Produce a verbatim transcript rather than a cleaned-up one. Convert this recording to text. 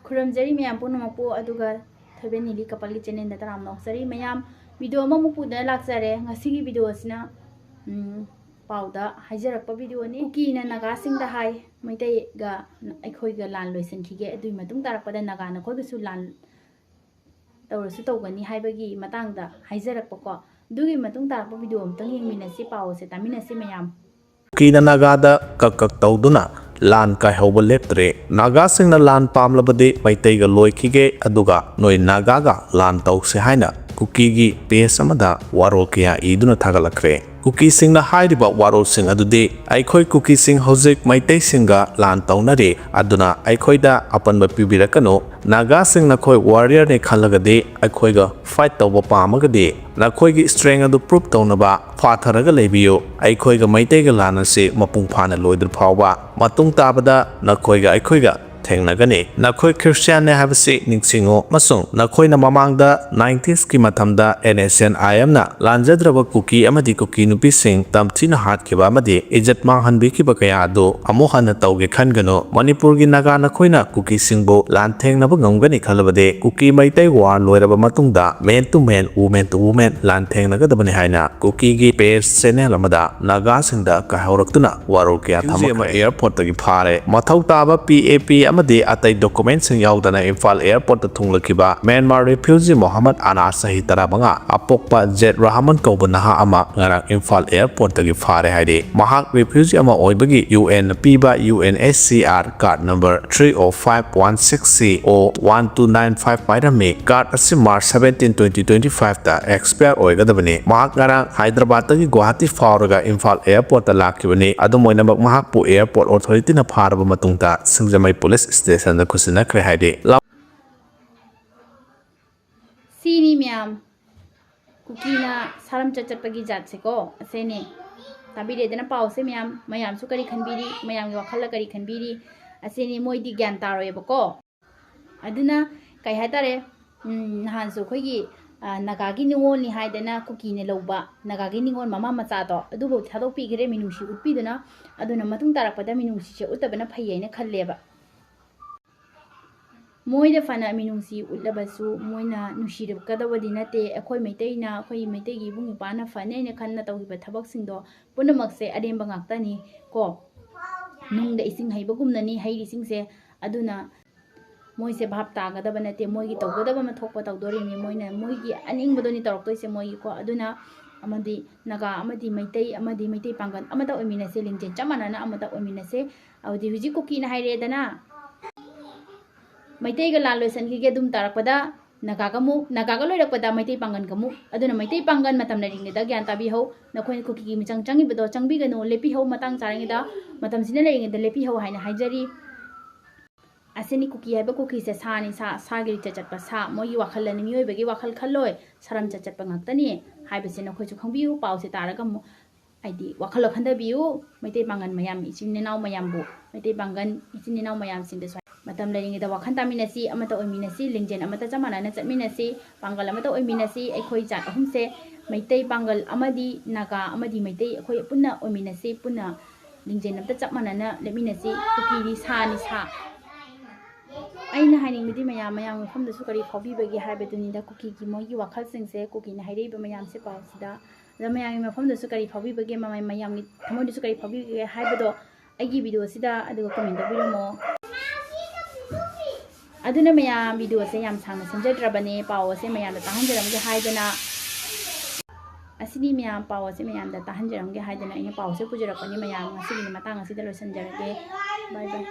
ꯈꯨꯔꯨꯝꯖꯔꯤ ꯃꯌꯥꯝ ꯄꯨꯝꯅꯃꯛꯄꯨ, ꯑꯗꯨꯒ ꯊꯣꯏꯕꯦꯟ ꯅꯤꯂꯤ ꯀꯄꯜꯒꯤ ꯆꯦꯅꯦꯜꯗ ꯇꯔꯥꯝꯅ ꯑꯣꯛꯆꯔꯤ꯫ ꯃꯌꯥꯝ, ꯚꯤꯗꯤꯑꯣ ꯑꯃꯃꯨꯛ ꯄꯨꯗꯨꯅ ꯂꯥꯛꯆꯔꯦ꯫ ꯉꯁꯤꯒꯤ ꯚꯤꯗꯤꯑꯣ ꯑꯁꯤꯅ, ꯎꯝ, ꯄꯥꯎꯗ ꯍꯥꯏꯖꯔꯛꯄ ꯚꯤꯗꯤꯑꯣꯅꯤ꯫ ꯀꯨꯀꯤꯅ ꯅꯥꯒꯥꯁꯤꯡꯗ ꯍꯥꯏ, "ꯃꯩꯇꯩꯒ ꯑꯩꯈꯣꯏꯒ ꯂꯥꯟ ꯂꯣꯏꯁꯤꯟꯈꯤꯒꯦ, ꯑꯗꯨꯒꯤ ꯃꯇꯨꯡ ꯇꯥꯔꯛꯄꯗ ꯅꯥꯒꯥ ꯅꯈꯣꯏꯒꯁꯨ ꯂꯥꯟ ꯇꯧꯔꯁꯨ ꯇꯧꯒꯅꯤ" ꯍꯥꯏꯕꯒꯤ ꯃꯇꯥꯡꯗ ꯍꯥꯏꯖꯔꯛꯄꯀꯣ꯫ ꯑꯗꯨꯒꯤ ꯃꯇꯨꯡ ꯇꯥꯔꯛꯄ ꯚꯤꯗꯤꯑꯣ ꯑꯃꯇꯪ ꯌꯦꯡꯃꯤꯟꯅꯁꯤ, ꯄꯥꯎ ꯑꯁꯦ ꯇꯥꯃꯤꯟꯅꯁꯤ ꯃꯌꯥꯝ꯫ ꯀꯨꯀꯤꯅ ꯅꯥꯒꯥꯗ ꯀꯛ ꯀꯛ ꯇꯧꯗꯨꯅ ꯂꯥꯟ ꯀꯥꯏꯍꯧꯕ ꯂꯦꯞꯇ꯭ꯔꯦ꯫ ꯅꯥꯒꯥꯁꯤꯡꯅ ꯂꯥꯟ ꯄꯥꯝꯂꯕꯗꯤ ꯃꯩꯇꯩꯒ ꯂꯣꯏꯈꯤꯒꯦ, ꯑꯗꯨꯒ ꯅꯣꯏ ꯅꯥꯒꯥꯒ ꯂꯥꯟ ꯇꯧꯁꯦ ꯍꯥꯏꯅ ꯀꯨꯀꯤꯒꯤ ꯄꯦꯖ ꯑꯃꯗ ꯋꯥꯔꯣꯜ ꯀꯌꯥ ꯏꯗꯨꯅ ꯊꯥꯒꯠꯂꯛꯈ꯭ꯔꯦ꯫ ꯀꯨꯀꯤꯁꯤꯡꯅ ꯍꯥꯏꯔꯤꯕ ꯋꯥꯔꯣꯜꯁꯤꯡ ꯑꯗꯨꯗꯤ, "ꯑꯩꯈꯣꯏ ꯀꯨꯀꯤꯁꯤꯡ ꯍꯧꯖꯤꯛ ꯃꯩꯇꯩꯁꯤꯡꯒ ꯂꯥꯟ ꯇꯧꯅꯔꯤ, ꯑꯗꯨꯅ ꯑꯩꯈꯣꯏꯗ ꯑꯄꯟꯕ ꯄꯤꯕꯤꯔꯛꯀꯅꯨ꯫ ꯅꯥꯒꯥꯁꯤꯡ ꯅꯈꯣꯏ ꯋꯥꯔꯤꯌꯔꯅꯤ ꯈꯜꯂꯒꯗꯤ, ꯑꯩꯈꯣꯏꯒ ꯐꯥꯏꯠ ꯇꯧꯕ ꯄꯥꯝꯃꯒꯗꯤ, ꯅꯈꯣꯏꯒꯤ ꯁ꯭ꯇ꯭ꯔꯦꯡ ꯑꯗꯨ ꯄ꯭ꯔꯨꯞ ꯇꯧꯅꯕ ꯐꯥꯊꯔꯒ ꯂꯩꯕꯤꯌꯨ꯫ ꯑꯩꯈꯣꯏꯒ ꯃꯩꯇꯩꯒ ꯂꯥꯟ ꯑꯁꯤ ꯃꯄꯨꯡ ꯐꯥꯅ ꯂꯣꯏꯗ꯭ꯔꯤ ꯐꯥꯎꯕ ꯃꯇꯨꯡ ꯇꯥꯕꯗ ꯅꯈꯣꯏꯒ ꯑꯩꯈꯣꯏꯒ ꯊꯦꯡꯅꯒꯅꯤ꯫ ꯅꯈꯣꯏ ꯈ꯭ꯔꯤꯁꯇꯤꯌꯥꯟꯅꯤ ꯍꯥꯏꯕꯁꯤ ꯅꯤꯡꯁꯤꯡꯉꯨ, ꯑꯃꯁꯨꯡ ꯅꯈꯣꯏꯅ ꯃꯃꯥꯡꯗ ꯅꯥꯏꯟꯇꯤꯁꯀꯤ ꯃꯇꯝꯗ ꯑꯦꯟ ꯑꯦꯁ ꯑꯦꯟ ꯑꯥꯏ ꯑꯦꯝꯅ ꯂꯥꯟꯖꯗ꯭ꯔꯕ ꯀꯨꯀꯤ ꯑꯃꯗꯤ ꯀꯨꯀꯤ ꯅꯨꯄꯤꯁꯤꯡ ꯇꯝꯊꯤꯅ ꯍꯥꯠꯈꯤꯕ ꯑꯃꯗꯤ ꯏꯖꯠ ꯃꯥꯡꯍꯟꯕꯤꯈꯤꯕ ꯀꯌꯥ ꯑꯗꯨ ꯑꯃꯨꯛ ꯍꯟꯅ ꯇꯧꯒꯦ ꯈꯟꯒꯅꯨ꯫ ꯃꯅꯤꯄꯨꯔꯒꯤ ꯅꯥꯒꯥ ꯅꯈꯣꯏꯅ ꯀꯨꯀꯤꯁꯤꯡꯕꯨ ꯂꯥꯟꯊꯦꯡꯅꯕ ꯉꯝꯒꯅꯤ ꯈꯜꯂꯕꯗꯤ, ꯀꯨꯀꯤ ꯃꯩꯇꯩ ꯋꯥꯔ ꯂꯣꯏꯔꯕ ꯃꯇꯨꯡꯗ man to man, woman to woman ꯂꯥꯟꯊꯦꯡꯅꯒꯗꯕꯅꯤ" ꯍꯥꯏꯅ ꯀꯨꯀꯤꯒꯤ ꯄꯦꯖ ꯆꯦꯅꯦꯜ ꯑꯃꯗ ꯅꯥꯒꯥꯁꯤꯡꯗ ꯀꯥꯏꯍꯧꯔꯛꯇꯨꯅ ꯋꯥꯔꯣꯜ ꯀꯌꯥ ꯊꯝꯃꯛꯈ꯭ꯔꯦ꯫ ꯑꯃ ꯑꯦꯌꯔꯄꯣꯔꯠꯇꯒꯤ ꯐꯥꯔꯦ꯫ ꯃꯊꯧ ꯇꯥꯕ ꯄꯤ ꯑꯦ ꯄꯤ ꯑꯃꯗꯤ ꯑꯇꯩ ꯗꯣꯀꯨꯃꯦꯟꯠꯁꯤꯡ ꯌꯥꯎꯗꯅ ꯏꯝꯐꯥꯜ ꯑꯦꯌꯔꯄꯣꯔꯠꯇ ꯊꯨꯡꯂꯛꯈꯤꯕ ꯃ꯭ꯌꯥꯟꯃꯥꯔ ꯔꯤꯐ꯭ꯌꯨꯖꯤ ꯃꯣꯍꯝꯃꯗ ꯑꯅꯥꯁ, ꯆꯍꯤ ꯇꯔꯥꯃꯉꯥ, ꯑꯄꯣꯛꯄ ꯖꯦꯠ ꯔꯍꯃꯟ ꯀꯧꯕ ꯅꯍꯥ ꯑꯃ ꯉꯔꯥꯡ ꯏꯝꯐꯥꯜ ꯑꯦꯌꯔꯄꯣꯔꯠꯇꯒꯤ ꯐꯥꯔꯦ ꯍꯥꯏꯔꯤ꯫ ꯃꯍꯥꯛ ꯔꯤꯐ꯭ꯌꯨꯖꯤ ꯑꯃ ꯑꯣꯏꯕꯒꯤ ꯌꯨ ꯑꯦꯟꯅ ꯄꯤꯕ U N H C R card number three oh five one six C O one two nine five ꯄꯥꯏꯔꯝꯃꯤ꯫ ꯀꯥꯔꯗ ꯑꯁꯤ March seventeen, twenty twenty five ꯇ ꯑꯦꯛꯁꯄꯥꯌꯔ ꯑꯣꯏꯒꯗꯕꯅꯤ꯫ ꯃꯍꯥꯛ ꯉꯔꯥꯡ ꯍꯥꯏꯗ꯭ꯔꯕꯥꯗꯇꯒꯤ ꯒꯨꯋꯥꯍꯥꯇꯤ ꯐꯥꯎꯔꯒ ꯏꯝꯐꯥꯜ ꯑꯦꯌꯔꯄꯣꯔꯠꯇ ꯂꯥꯛꯈꯤꯕꯅꯤ꯫ ꯑꯗꯨꯝ ꯑꯣꯏꯅꯃꯛ, ꯃꯍꯥꯛꯄꯨ ꯑꯦꯌꯔꯄꯣꯔꯠ ꯑꯣꯊꯣꯔꯤꯇꯤꯅ ꯐꯥꯔꯕ ꯃꯇꯨꯡꯗ ꯁꯤꯡꯖꯃꯩ ꯄꯨꯂꯤꯁ ꯁ꯭ꯇꯦꯁꯟꯗ ꯈꯨꯠꯁꯤꯟꯅꯈ꯭ꯔꯦ ꯍꯥꯏꯔꯤ꯫ ꯁꯤꯅꯤ ꯃꯌꯥꯝ, ꯀꯨꯀꯤꯅ ꯁꯥꯔꯝ ꯆꯠ ꯆꯠꯄꯒꯤ ꯖꯥꯠꯁꯦꯀꯣ, ꯑꯁꯤꯅꯤ꯫ ꯇꯥꯕꯤꯔꯦꯗꯅ ꯄꯥꯎꯁꯦ ꯃꯌꯥꯝ, ꯃꯌꯥꯝꯁꯨ ꯀꯔꯤ ꯈꯟꯕꯤꯔꯤ, ꯃꯌꯥꯝꯒꯤ ꯋꯥꯈꯜꯗ ꯀꯔꯤ ꯈꯟꯕꯤꯔꯤ, ꯑꯁꯤꯅꯤ꯫ ꯃꯣꯏꯗꯤ ꯒ꯭ꯌꯥꯟ ꯇꯥꯔꯣꯏꯕꯀꯣ꯫ ꯑꯗꯨꯅ ꯀꯩ ꯍꯥꯏꯇꯥꯔꯦ, ꯎꯝ, ꯅꯍꯥꯟꯁꯨ ꯑꯩꯈꯣꯏꯒꯤ, ꯑ, ꯅꯥꯒꯥꯒꯤ ꯅꯤꯉꯣꯜꯅꯤ ꯍꯥꯏꯗꯅ ꯀꯨꯀꯤꯅ ꯂꯧꯕ ꯅꯥꯒꯥꯒꯤ ꯅꯤꯉꯣꯜ ꯃꯃꯥ ꯃꯆꯥꯗꯣ ꯑꯗꯨꯕꯨ ꯊꯥꯗꯣꯛꯄꯤꯈ꯭ꯔꯦ, ꯃꯤꯅꯨꯡꯁꯤ ꯎꯠꯄꯤꯗꯨꯅ꯫ ꯑꯗꯨꯅ ꯃꯇꯨꯡ ꯇꯥꯔꯛꯄꯗ ꯃꯤꯅꯨꯡꯁꯤꯁꯦ ꯎꯠꯇꯕꯅ ꯐꯩ ꯍꯥꯏꯅ ꯈꯜꯂꯦꯕ꯫ ꯃꯣꯏꯗ ꯐꯅ ꯃꯤꯅꯨꯡꯁꯤ ꯎꯠꯂꯕꯁꯨ ꯃꯣꯏꯅ ꯅꯨꯡꯁꯤꯔꯛꯀꯗꯕꯗꯤ ꯅꯠꯇꯦ꯫ ꯑꯩꯈꯣꯏ ꯃꯩꯇꯩꯅ, ꯑꯩꯈꯣꯏ ꯃꯩꯇꯩꯒꯤ ꯏꯕꯨꯡ ꯏꯄ꯭ꯋꯥꯅ ꯐꯅꯦꯅ ꯈꯟꯅ ꯇꯧꯈꯤꯕ ꯊꯕꯛꯁꯤꯡꯗꯣ ꯄꯨꯝꯅꯃꯛꯁꯦ ꯑꯔꯦꯝꯕ ꯉꯥꯛꯇꯅꯤ ꯀꯣ꯫ ꯅꯨꯡꯗ ꯏꯁꯤꯡ ꯍꯩꯕꯒꯨꯝꯅꯅꯤ ꯍꯩꯔꯤꯁꯤꯡꯁꯦ꯫ ꯑꯗꯨꯅ ꯃꯣꯏꯁꯦ ꯚꯥꯞ ꯇꯥꯒꯗꯕ ꯅꯠꯇꯦ꯫ ꯃꯣꯏꯒꯤ ꯇꯧꯒꯗꯕ ꯑꯃ ꯊꯣꯛꯄ ꯇꯧꯗꯣꯔꯤꯕꯅꯤ꯫ ꯃꯣꯏꯅ ꯃꯣꯏꯒꯤ ꯑꯅꯤꯡꯕꯗꯨꯅꯤ ꯇꯧꯔꯛꯇꯣꯏꯁꯦ ꯃꯣꯏꯒꯤꯀꯣ꯫ ꯑꯗꯨꯅ ꯑꯃꯗꯤ ꯅꯥꯒꯥ ꯑꯃꯗꯤ ꯃꯩꯇꯩ ꯑꯃꯗꯤ ꯃꯩꯇꯩ ꯄꯥꯡꯒꯜ ꯑꯃꯠꯇ ꯑꯣꯏꯃꯤꯟꯅꯁꯦ, ꯂꯤꯡꯖꯦꯜ ꯆꯞ ꯃꯥꯟꯅꯅ ꯑꯃꯠꯇ ꯑꯣꯏꯃꯤꯟꯅꯁꯦ꯫ ꯑꯗꯨꯗꯤ ꯍꯧꯖꯤꯛ ꯀꯨꯀꯤꯅ ꯍꯥꯏꯔꯦꯗꯅ, ꯃꯩꯇꯩꯒ ꯂꯥꯟ ꯂꯣꯏꯁꯤꯟꯈꯤꯒꯦ, ꯑꯗꯨꯝ ꯇꯥꯔꯛꯄꯗ ꯅꯥꯒꯥꯒ ꯑꯃꯨꯛ, ꯅꯥꯒꯥꯒ ꯂꯣꯏꯔꯛꯄꯗ ꯃꯩꯇꯩ ꯄꯥꯡꯒꯟꯒ ꯑꯃꯨꯛ꯫ ꯑꯗꯨꯅ ꯃꯩꯇꯩ ꯄꯥꯡꯒꯟ ꯃꯇꯝ ꯂꯩꯔꯤꯉꯩꯗ ꯒ꯭ꯌꯥꯟ ꯇꯥꯕꯤꯍꯧ꯫ ꯅꯈꯣꯏꯅ ꯀꯨꯀꯤꯒꯤ ꯃꯤꯆꯪ ꯆꯪꯉꯤꯕꯗꯣ ꯆꯪꯕꯤꯒꯅꯨ, ꯂꯦꯞꯄꯤꯍꯧ꯫ ꯃꯇꯥꯡ ꯆꯥꯔꯤꯉꯩꯗ, ꯃꯇꯝꯁꯤꯅ ꯂꯩꯔꯤꯉꯩꯗ ꯂꯦꯞꯄꯤꯍꯧ ꯍꯥꯏꯅ ꯍꯥꯏꯖꯔꯤ꯫ ꯑꯁꯤꯅꯤ ꯀꯨꯀꯤ ꯍꯥꯏꯕ ꯀꯨꯀꯤꯁꯦ, ꯁꯥꯅꯤ ꯁꯥ, ꯁꯥꯒꯤ ꯂꯤꯆꯠ ꯆꯠꯄ ꯁꯥ꯫ ꯃꯣꯏꯒꯤ ꯋꯥꯈꯜ ꯑꯅꯤ, ꯃꯤꯑꯣꯏꯕꯒꯤ ꯋꯥꯈꯜ ꯈꯜꯂꯣꯏ, ꯁꯥꯔꯝ ꯆꯠ ꯆꯠꯄ ꯉꯥꯛꯇꯅꯤ ꯍꯥꯏꯕꯁꯦ ꯅꯈꯣꯏꯁꯨ ꯈꯪꯕꯤꯌꯨ꯫ ꯄꯥꯎꯁꯦ ꯇꯥꯔꯒ ꯑꯃꯨꯛ ꯍꯥꯏꯗꯤ ꯋꯥꯈꯜ ꯈꯟꯊꯕꯤꯌꯨ꯫ ꯃꯩꯇꯩ ꯄꯥꯡꯒꯟ ꯃꯌꯥꯝ, ꯏꯆꯤꯟ ꯏꯅꯥꯎ ꯃꯌꯥꯝꯕꯨ, ꯃꯩꯇꯩ ꯄꯥꯡꯒꯟ ꯏꯆꯤꯟ ꯏꯅꯥꯎ ꯃꯌꯥꯝꯁꯤꯡꯗꯁꯨ ꯃꯇꯝ ꯂꯩꯔꯤꯉꯩꯗ ꯋꯥꯈꯜ ꯇꯥꯃꯤꯟꯅꯁꯤ, ꯑꯃꯠꯇ ꯑꯣꯏꯃꯤꯟꯅꯁꯤ, ꯂꯤꯡꯖꯦꯜ ꯑꯃꯠꯇ ꯆꯞ ꯃꯥꯟꯅꯅ ꯆꯠꯃꯤꯟꯅꯁꯤ, ꯄꯥꯡꯒꯜ ꯑꯃꯠꯇ ꯑꯣꯏꯃꯤꯟꯅꯁꯤ꯫ ꯑꯩꯈꯣꯏ ꯖꯥꯠ ꯑꯍꯨꯝꯁꯦ, ꯃꯩꯇꯩ ꯄꯥꯡꯒꯜ ꯑꯃꯗꯤ ꯅꯥꯒꯥ ꯑꯃꯗꯤ ꯃꯩꯇꯩ, ꯑꯩꯈꯣꯏ ꯄꯨꯟꯅ ꯑꯣꯏꯃꯤꯟꯅꯁꯤ, ꯄꯨꯟꯅ ꯂꯤꯡꯖꯦꯜ ꯑꯃꯠꯇ ꯆꯞ ꯃꯥꯟꯅꯅ ꯂꯦꯞꯃꯤꯟꯅꯁꯤ꯫ ꯀꯨꯀꯤꯗꯤ ꯁꯥꯅꯤ ꯁꯥ꯫ ꯑꯩꯅ ꯍꯥꯏꯅꯤꯡꯕꯗꯤ ꯃꯌꯥꯝ, ꯃꯌꯥꯝꯒꯤ ꯃꯐꯝꯗꯁꯨ ꯀꯔꯤ ꯐꯥꯎꯕꯤꯕꯒꯦ ꯍꯥꯏꯕꯗꯨꯅꯤꯗ꯫ ꯀꯨꯀꯤꯒꯤ ꯃꯣꯏꯒꯤ ꯋꯥꯈꯜꯁꯤꯡꯁꯦ, ꯀꯨꯀꯤꯅ ꯍꯥꯏꯔꯛꯏꯕ ꯃꯌꯥꯝꯁꯦ ꯄꯥꯎꯁꯤꯗ, ꯑꯗ ꯃꯌꯥꯝꯒꯤ ꯃꯐꯝꯗꯁꯨ ꯀꯔꯤ ꯐꯥꯎꯕꯤꯕꯒꯦ, ꯃꯃꯥꯏ-, ꯃꯌꯥꯝꯒꯤ ꯊꯃꯣꯏꯗꯁꯨ ꯀꯔꯤ ꯐꯥꯎꯕꯤꯕꯒꯦ ꯍꯥꯏꯕꯗꯣ ꯑꯩꯒꯤ ꯚꯤꯗꯤꯑꯣꯁꯤꯗ ꯑꯗꯨꯒ ꯀꯃꯦꯟ ꯇꯧꯕꯤꯔꯝꯃꯣ꯫ ꯑꯗꯨꯅ ꯃꯌꯥꯝ, ꯚꯤꯗꯤꯑꯣꯁꯦ ꯌꯥꯝ ꯁꯥꯡꯅ ꯁꯦꯝꯖꯗ꯭ꯔꯕꯅꯦ, ꯄꯥꯎ ꯑꯁꯦ ꯃꯌꯥꯝꯗ ꯇꯥꯍꯟꯖꯔꯝꯒꯦ ꯍꯥꯏꯗꯅ꯫ ꯑꯁꯤꯅꯤ ꯃꯌꯥꯝ, ꯄꯥꯎ ꯑꯁꯦ ꯃꯌꯥꯝꯗ ꯇꯥꯍꯟꯖꯔꯝꯒꯦ ꯍꯥꯏꯗꯅ ꯑꯩꯅ ꯄꯥꯎꯁꯦ ꯄꯨꯖꯔꯛꯄꯅꯤ꯫ ꯃꯌꯥꯝ, ꯉꯁꯤꯒꯤꯗꯤ ꯃꯇꯥꯡ ꯑꯁꯤꯗ ꯂꯣꯏꯁꯤꯟꯖꯔꯒꯦ꯫ ꯕꯥꯏ ꯕꯥꯏ꯫